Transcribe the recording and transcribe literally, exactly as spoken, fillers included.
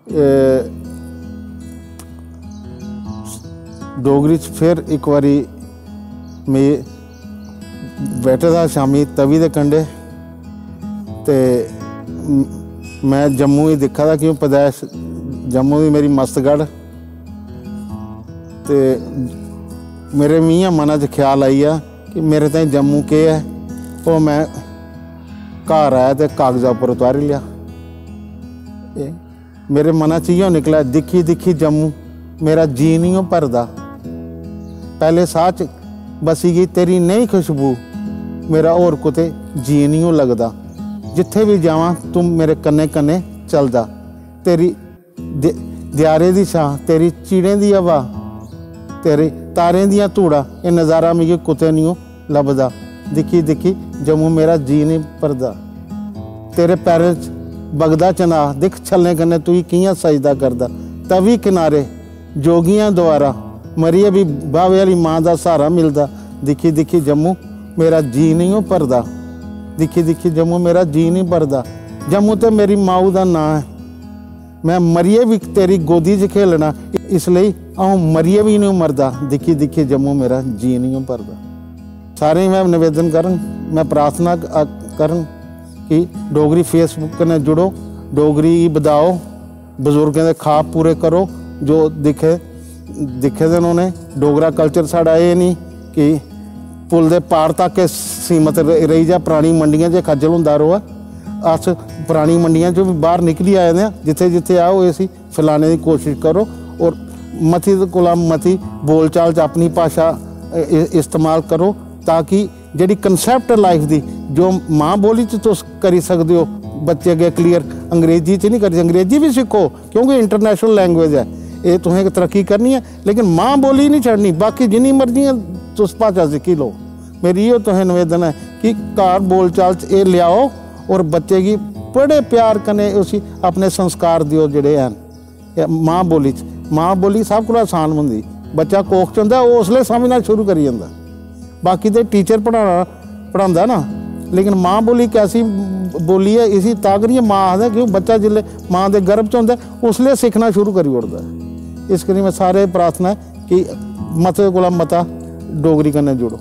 एह् डोगरी च फिर इक बारी में बैठे दा शामीं तवी दे कंढे, ते म-, में जम्मू गी दिक्खा दा, क्यों पैदाइश जम्मू दी मेरी, मस्तगढ़। ते मेरे, मियां मना च ख्याल आई गेआ कि मेरे ताईं जम्मू केह् ऐ। ओह् में घर आया ते कागजा उप्पर उतारी लेआ। एह् मेरे मना च इ'यो निकलेआ, "दिक्खी दिक्खी जम्मू, मेरा जी निं ओह् भरदा। पैह्ले साह् च बसी गेई तेरी नेही खुशबू, मेरा होर कुतै जी निं ओह् लगदा। जित्थै बी जावां, तूं मेरे कन्नै कन्नै चलदा। तेरी दे-, देआरै दी छां, तेरी चिड़ें दी हवा, तेरे तारें दियां धूड़ां, एह् नजारा मिगी कुतै निं ओह् लभदा। दिक्खी दिक्खी जम्मू, मेरा जी निं भरदा। तेरे पैरें च बगदा चनाऽ, दिक्ख छल्लें कन्नै तुगी कि'यां सजदा करदा। तवी किनारे जोगियां द्वारा मरियै बी बावे आह्ली मां दा स्हारा मिलदा। दिक्खी दिक्खी जम्मू, मेरा जी निं ओह् भरदा। दिक्खी दिक्खी जम्मू, मेरा जी निं भरदा। जम्मू ते मेरी माऊ दा नांऽ ऐ। में मरियै बी तेरी गोदी च खेलना, इसलेई अ'ऊं मरियै बी निं मरदा। दिक्खी दिक्खी जम्मू, मेरा जी निं भरदा।" सारें गी में निवेदन करङ, में प्रार्थना क-, करङ कि डोगरी Facebook कन्नै जुड़ो, डोगरी गी बधाओ, बजुर्गें दे ख्वाब पूरे करो। जो दिक्खे, दिक्खे दे न उ'नें। डोगरा कल्चर साढ़ा एह् निं कि पुल दे पार तक गै सीमत र-, रेही जा, परानी मंडियां च खज्जल होंदा र'वै। अस परानी मंडियां च बी बाह्र निकली आए दे आं, जित्थै जित्थै आओ, इसी फैलाने दी कोशश करो। और मती कोला मती बोलचाल च अपनी भाशा इ-, इस्तेमाल करो, ताकि जेह्ड़ी कनसैप्ट ऐ लाइफ दी, जो मां बोली च तुस करी सकदे ओ, बच्चे अग्गें क्लियर। अंग्रेजी च निं करी, अंग्रेजी बी सिक्खो, क्योंकि इंटरनेशनल लैंग्वेज ऐ, एह् तुसें इक तरक्की करनी ऐ, लेकिन मां बोली निं छड्डनी। बाकी जिन्नी मर्जी ऐ तुस भाशा सिक्खी लैओ। मेरी इ'यो तुसें निवेदन ऐ कि घर बोलचाल च एह् लेआओ और बच्चे गी बड़े प्यार कन्नै उसी अपने संस्कार देओ जेह्ड़े हैन। एह् मां बोली च, मां बोली सब कोला आसान होंदी। बच्चा कोख च होंदा, ओह् उसलै समझना शुरू करी जंदा। बाकी ते टीचर पढ़ाना, पढ़ांदा ना, लेकिन मां बोली इक ऐसी बोली ऐ, इसी तां करियै मां आखदे, क्यों बच्चा जिसलै मां दे गर्भ च होंदा, उसलै सिक्खना शुरू करी ओड़दा। इस करियै में सारे प्रार्थना ऐ कि मते कोला मता डोगरी कन्नै जुड़ो।